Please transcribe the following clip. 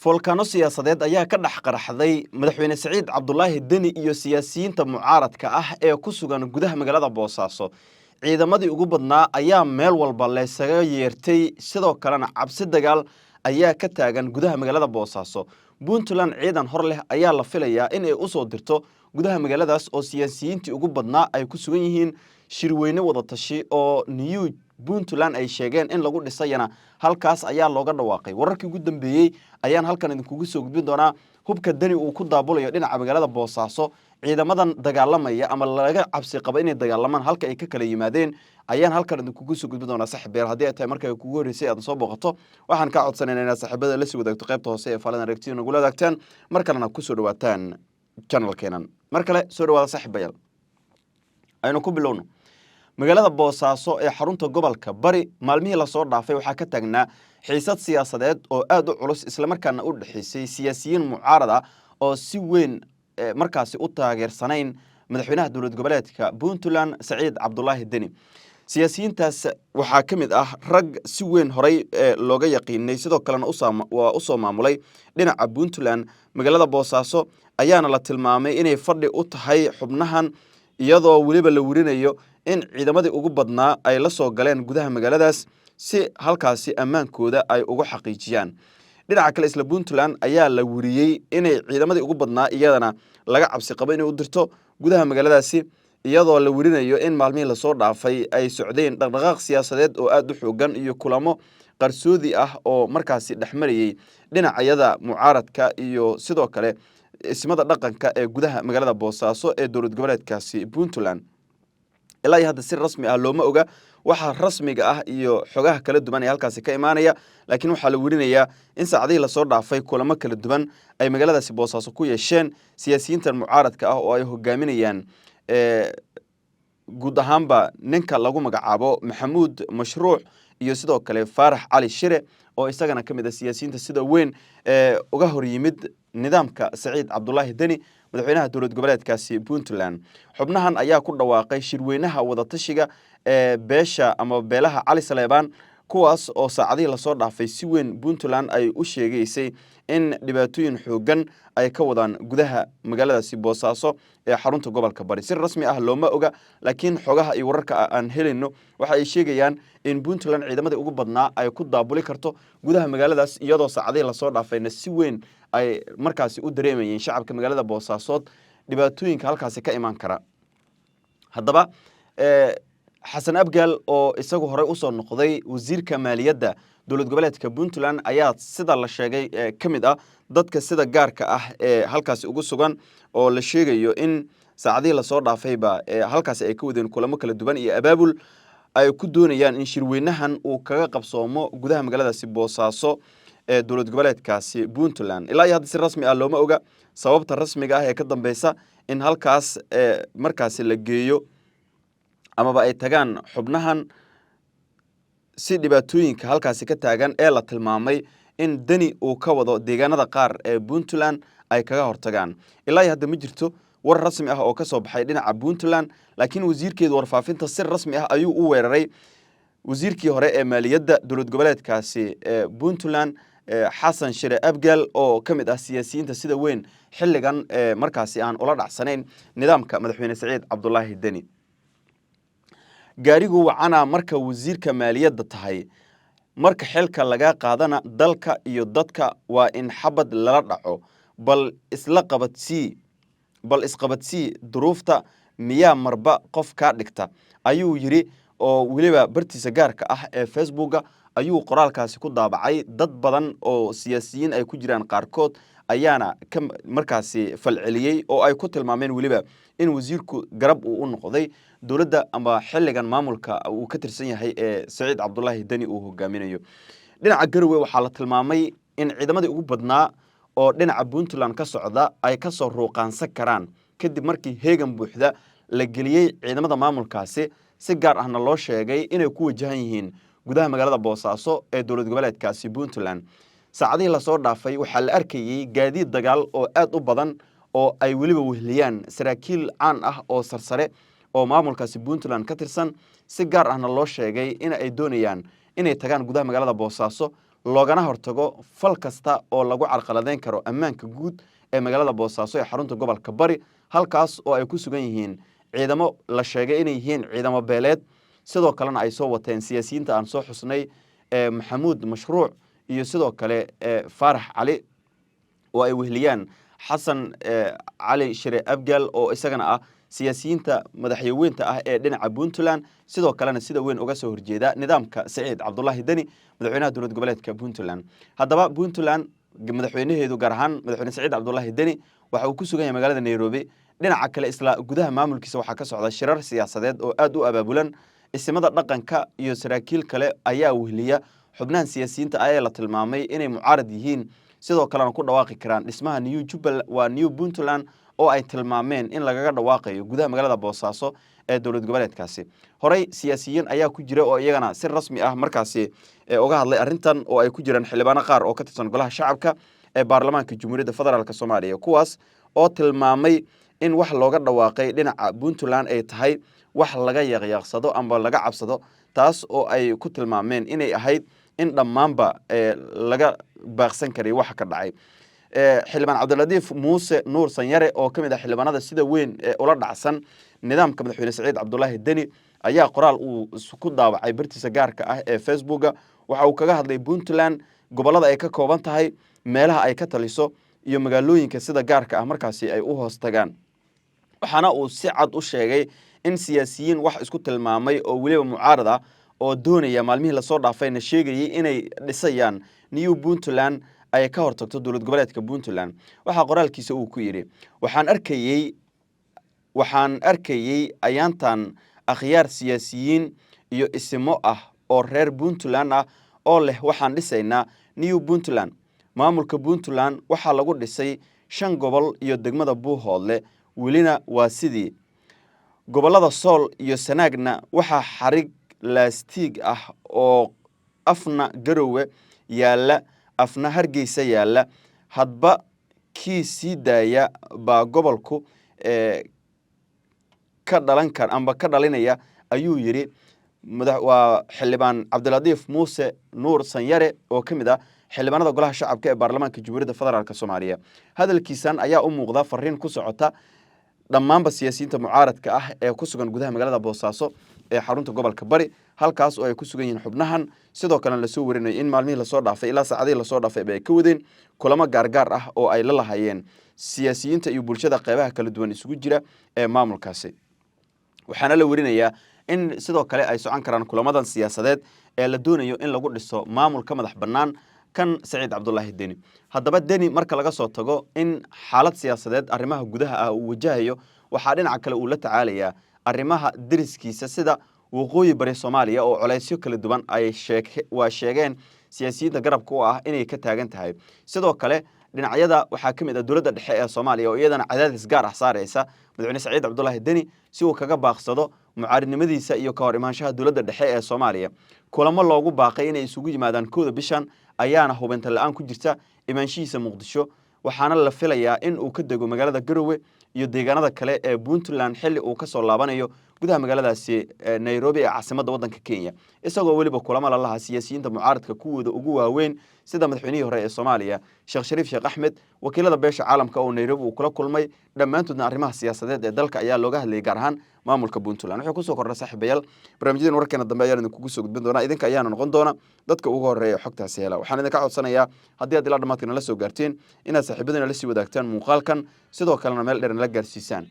Foolkaano siyaasadeed ayaa ka dhex qaraxday Madaxweyne Saciid Cabdulaahi Deni iyo siyaasiyiinta mucaaradka ah ee ku sugan gudaha magaalada Boosaaso. Ciidamadii ugu badnaa ayaa meel walba laysaga yeertay, sidoo kalena cabsi dagaal ayaa ka taagan gudaha magaalada Boosaaso. Puntland ciidan hor leh ayaa la filayaa in ay usoo dirto gudaha magaaladaas oo siyaasiyiintii ugu badnaa ay ku sugan yihiin. Shirweyne wadatashi oo New Puntland ay sheegeen in lagu dhisayana halkaas ayaa looga dhawaaqay. Wararkii ugu dambeeyey ayaan halkan idinkugu soo gudbin doonaa. Hubka Deni uu ku daabulayo dhinaca magaalada Boosaaso, ciidamadan dagaalamaya ama laga cabsi qaba inay dagaalamaan halka ay ka kala yimaadeen ayaan halkan idinkugu soo gudbin doonaa. Saaxiib, haddii ay tahay marka kugu horreysay aad soo booqato, waxaan kaa codsanayna inaad saaxiibada la sii wadaagto qaybta hoose ee faalada aragtiyo nagula wadaagtaan, mar kalena kusoo dhawaataan channelkeenan. Mar kale soo dhawaada, saaxiibayaal. Aynu ku bilowno magaalada Boosaaso ee xarunta gobolka Bari. Maalmihii lasoo dhaafay waxaa ka taagnaa xiisad siyaasadeed oo aad u culus, islamarkaana u dhexeysay siyaasiyiin mucaarad ah oo si weyn markaasi u taageersanayn madaxweynaha dowlad goboleedka Puntland, Saciid Cabdulaahi Deni. Siyaasiyiintaas waxaa ka mid ah rag si weyn horay looga yaqiinay, sidoo kalena waa usoo maamulay dhinaca Puntland. Magaalada Boosaaso ayaana la tilmaamay inay fadhi u tahay xubnahan, iyadoo weliba la werinayo in ciidamadii ugu badnaa ay la soo galeen gudaha magaaladaas si halkaasi ammaankooda ay ugu xaqiijiyaan. Dhinaca kale, isla Puntland ayaa la weriyey inay ciidamadii ugu badnaa iyadana laga cabsi qabo inay u dirto gudaha magaaladaasi, iyadoo la werinayo in maalmihii lasoo dhaafay ay socdeen dhaqdhaqaaq siyaasadeed oo aada u xoogan iyo kulamo qarsoodi ah oo markaasi dhexmarayey dhinacyada mucaaradka iyo sidoo kale ismada dhaqanka ee gudaha magaalada Boosaaso ee dowlad goboleedkaasi Puntland. Ilaa iyo hadda si rasmi ah looma oga waxa rasmiga ah iyo xogaha kala duwan ee halkaasi ka imaanaya, laakiin waxaa la werinayaa in saacadihii lasoo dhaafay kulamo kala duwan ay magaaladaasi Boosaaso ku yeesheen siyaasiyiintan mucaaradka ah oo ay hogaaminayaan guud ahaanba ninka lagu magacaabo Maxamuud Mashruuc iyo sidoo kale Faarax Cali Shire, oo isagana ka mid ah siyaasiyiinta sida weyn ee uga hor yimid nidaamka Saciid Cabdulaahi Deni, madaxweynaha dowlad goboleedkaasi Puntland. Xubnahan ayaa ku dhawaaqay shirweynaha wadatashiga ee beesha ama beelaha Cali Saleebaan, kuwaas oo saacadihii lasoo dhaafay si weyn Puntland ay u sheegaysay in dhibaatooyin xoogan ay ka wadaan gudaha magaaladaasi Boosaaso ee xarunta gobolka Bari. Si rasmi ah looma oga, laakiin xogaha iyo wararka aan helayno waxa ay sheegayaan in Puntland ciidamadii ugu badnaa ay ku daabuli karto gudaha magaaladaas, iyadoo saacadihii lasoo dhaafayna si weyn ay markaasi u dareemayeen shacabka magaalada Boosaasood dhibaatooyinka halkaasi ka imaan kara. Haddaba, Xasan Abgaal oo isagu horey usoo noqday wasiirka maaliyadda dowlad goboleedka Puntland ayaa sida la sheegay ka mid ah dadka sida gaarka ah ee halkaasi ugu sugan, oo la sheegayo in saacadihii lasoo dhaafayba halkaasi ay ka wadeen kulamo kala duwan iyo abaabul ay ku doonayaan in shirweynahan uu kaga qabsoomo gudaha magaaladaasi Boosaaso ee dowlad goboleedkaasi Puntland. Ilaa iyo hadda si rasmi ah looma oga sababta rasmiga ah ee ka dambeysa in halkaas markaasi la geeyo amaba ay tagaan xubnahan si dhibaatooyinka halkaasi ka taagan ee la tilmaamay in Deni uu ka wado deegaanada qaar ee Puntland ay kaga hortagaan. Ilaa iyo hadda ma jirto war rasmi ah oo ka soo baxay dhinaca Puntland, laakiin wasiirkeedu warfaafinta si rasmi ah ayuu u weeraray wasiirkii hore ee maaliyadda dowlad goboleedkaasi ee Puntland, Xasan Shire Abgaal, oo ka mid ah siyaasiyiinta sida weyn xilligan markaasi aan ula dhacsanayn nidaamka madaxweyne Saciid Cabdulaahi Deni. "Gaarigu wacana marka wasiirka maaliyadda tahay, marka xilka laga qaadana dalka iyo dadka waa in xabad lala dhaco. Bal isla qabadsii, bal isqabadsii duruufta, miyaa marba qof kaa dhigta?" ayuu yidhi, oo weliba bartiisa gaarka ah ee Facebooka ayuu qoraalkaasi ku daabacay. Dad badan oo siyaasiyiin ay ku jiraan qaarkood ayaana ka markaasi falceliyey, oo ay ku tilmaameen weliba in wasiirku garab uu u noqday dowladda ama xilligan maamulka uu ka tirsan yahay ee Saciid Cabdulaahi Deni uu hogaaminayo. Dhinaca Garowe waxaa la tilmaamay in ciidamadii ugu badnaa oo dhinaca Puntland ka socda ay kasoo ruuqaansan karaan, kadib markii heegan buuxda la geliyey ciidamada maamulkaasi, si gaar ahna loo sheegay inay ku wajahan yihiin gudaha magaalada Boosaaso ee dowlad goboleedkaasi Puntland. Saacadihii lasoo dhaafay waxaa la arkayey gaadiid dagaal oo aad u badan oo ay weliba wehliyaan saraakiil caan ah oo sarsare oo maamulkaasi Puntland ka tirsan, si gaar ahna loo sheegay in ay doonayaan inay tagaan gudaha magaalada Boosaaso. Loogana hortago fal kasta oo lagu carqaladeyn karo ammaanka guud ee magaalada Boosaaso ee xarunta gobolka Bari, halkaas oo ay ku sugan yihiin ciidamo la sheegay inay yihiin ciidamo beeleed, sidoo kalena ay soo wateen siyaasiyiinta aan soo xusnay ee Maxamuud Mashruuc iyo sidoo kale Faarax Cali, oo ay weheliyaan Xasan Cali Shire Abgaal, oo isagana ah siyaasiyiinta madaxyaweynta ah ee dhinaca Puntland, sidoo kalena sida weyn uga soo horjeeda nidaamka Saciid Cabdulaahi Deni, madaxweynaha dowlad goboleedka Puntland. Haddaba Puntland madaxweynaheedu, gaar ahaan madaxweyne Saciid Cabdulaahi Deni, waxa uu ku sugan yahay magaalada Nairobi. Dhinaca kale, isla gudaha maamulkiisa waxaa ka socda shirar siyaasadeed oo aad u abaabulan. Isimada dhaqanka iyo saraakiil kale ayaa weheliya xubnahan siyaasiyiinta ah ee la tilmaamay inay mucaarad yihiin, sidoo kalena ku dhawaaqi karaan dhismaha New Jubbal, waa New Puntland, oo ay tilmaameen in lagaga dhawaaqayo gudaha magaalada Boosaaso ee dowlad goboleedkaasi. Horey siyaasiyiin ayaa ku jira oo iyagana si rasmi ah markaasi uga hadlay arrintan, oo ay ku jiraan xildhibaano qaar oo ka tirsan Golaha Shacabka ee Baarlamaanka Jamhuuriyadda Federaalk Soomaaliya, kuwaas oo tilmaamay in wax looga dhawaaqay dhinaca Puntland ay tahay wax laga yaqyaaqsado ama laga cabsado, taas oo ay ku tilmaameen inay ahayd in dhammaanba laga baaqsan karay waxa ka dhacay. Xildhibaan Cabdilatiif Muuse Nuur Sanyare, oo ka mid ah xildhibaanada sida weyn ee ula dhacsan nidaamka madaxweyne Saciid Cabdulaahi Deni, ayaa qoraal uu ku daawacay bartiisa gaarka ah ee Facebooka waxa uu kaga hadlay Puntland, gobollada ay ka kooban tahay, meelaha ay ka taliso iyo magaalooyinka sida gaarka ah markaasi ay u hoos tagaan. Waxaana uu si cad u sheegay in siyaasiyiin wax isku tilmaamay oo weliba mucaarad ah oo doonaya, maalmihii lasoo dhaafayna sheegayay inay dhisayaan New Puntland, ay ka hortagto dowlad goboleedka Puntland. Waxaa qoraalkiisa uu ku yidhi: Waxaan arkayey ayaantan akhyaar siyaasiyiin iyo isimo ah oo reer Puntland ah oo leh waxaan dhisaynaa New Puntland. Maamulka Puntland waxaa lagu dhisay 5 gobol iyo degmada Buuhoodle, welina waa sidii. Gobollada Sool iyo Sanaagna waxaa xarig laastiig ah oo afna Garowe yaalla, afna Hargeysa yaalla, hadba kii sii daaya baa gobolku ka dhalan kar amba ka dhalinaya, ayuu yidhi. Waa xildhibaan Cabdilatiif Muuse Nuur Sanyare oo ka mid ah xildhibaanada Golaha Shacabka ee Baarlamaanka Jamhuuriyadda Federaalk Soomaaliya. Hadalkiisan ayaa u muuqda fariin ku socota dhammaanba siyaasiyiinta mucaaradka ah ee ku sugan gudaha magaalada Boosaaso ee xarunta gobolka Bari, halkaas oo ay ku sugan yihiin xubnahan. Sidoo kalena lasoo warinayo in maalmihii lasoo dhaafay ilaa saacadihii lasoo dhaafay ba ay ka wadeen kulamo gaargaar ah oo ay la lahayeen siyaasiyiinta iyo bulshada qeybaha kala duwan isugu jira ee maamulkaasi. Waxaana la warinayaa in sidoo kale ay socon karaan kulamadan siyaasadeed ee la doonayo in lagu dhiso maamul ka madax bannaan kan Saciid Cabdulaahi Deni. Haddaba Deni, marka laga soo tago in xaalad siyaasadeed arrimaha gudaha ah uu wajahayo, waxaa dhinaca kale uu la tacaalayaa arrimaha deriskiisa, sida waqooyi bari Soomaaliya, oo colaysyo kala duwan ay waa sheegeen siyaasiyiinta garabka u ah inay ka taagan tahay. Sidoo kale dhinacyada waxaa ka mid ah dowladda dhexe ee Soomaaliya, oo iyadana cadaadis gaar ah saareysa madaxweyne Saciid Cabdulaahi Deni si uu kaga baaqsado mucaaridnimadiisa iyo ka hor imaanshaha dowladda dhexe ee Soomaaliya. Kulamo loogu baaqay inay isugu yimaadaan 1-da bishan ayaana hubinta la-aan ku jirta imaanshihiisa Muqdisho, waxaana la filayaa in uu ka dego magaalada Garowe iyo deegaanada kale ee Puntland xilli uu kasoo laabanayo gudaha magaaladaasi Nairobi ee caasimadda waddanka Kenya, isagoo weliba kulamo la lahaa siyaasiyiinta mucaaradka kuwooda ugu waaweyn, sida madaxweynihii hore ee Soomaaliya Sheekh Shariif Sheekh Axmed, wakiilada beesha caalamka oo Nairobi uu kula kulmay. Dhammaantoodna arrimaha siyaasadeed ee dalka ayaa looga hadlayay, gaar ahaan maamulka Puntland. Wuxuu kusoo kordha, saaxiibayaal, barnaamijyadan wararkeena dambe ayaan idinkugu soo gudbin doonaa. Idinka ayaana noqon doona dadka ugu horreeya xogtaasi hela. Waxaan idinka codsanayaa, haddii aad ilaa dhamaadka nala soo gaarteen, inaad saaxiibadina la sii wadaagtaan muuqaalkan, sidoo kalena meel dheer nala gaarsiisaan.